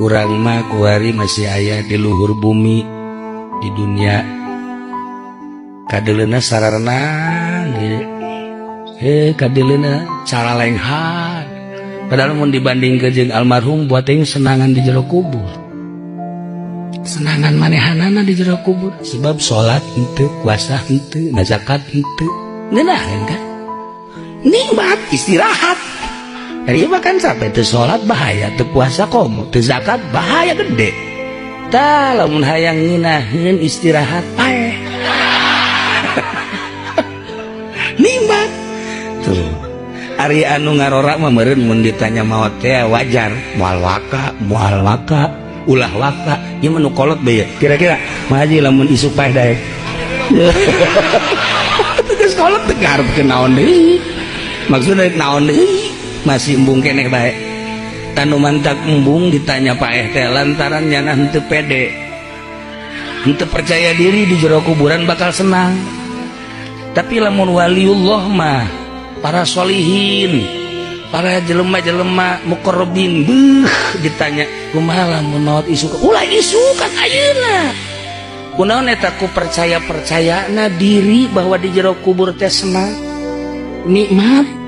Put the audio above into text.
Urang mah kuari masih aya di luhur bumi, di dunia. Kadeleuna sararenang, kadeleuna cara lenghan. Padahal mun dibanding ke jeung almarhum, buat yang senangan di jero kubur, senangan manehanana di jero kubur, sebab salat henteu, puasa henteu, ngazakat henteu, ngeunaheun kan, nikmat istirahat. Dari kan sampai teu salat bahaya, teu puasa komo, teu zakat bahaya gede. Tah, lamun hayang ngeunaheun istirahat, paeh, nikmat tuh. Ari anu ngarora mah meureun mun ditanya maot teh wajar, moal waka, moal waka, ulah waka. Ieu mah nu kolot bae kira-kira mah, "Haji, lamun isuk paeh daek." Geus kolot teu ngarepkeun naon deui, maksudna naon deui, masih embung keneh bae. Tanu mantak embung ditanya paeh teh lantaran nyana henteu pede, henteu percaya diri di jero kuburan bakal senang. Tapi lamun waliullah mah, para solihin, para jelema-jelema muqarrabin, beuh, ditanya kumaha lamun maot isuk, ulah isukan, ayeuna. Kunaon eta? Ku percaya-percayana diri bahwa di jero kubur teh senang, nikmat.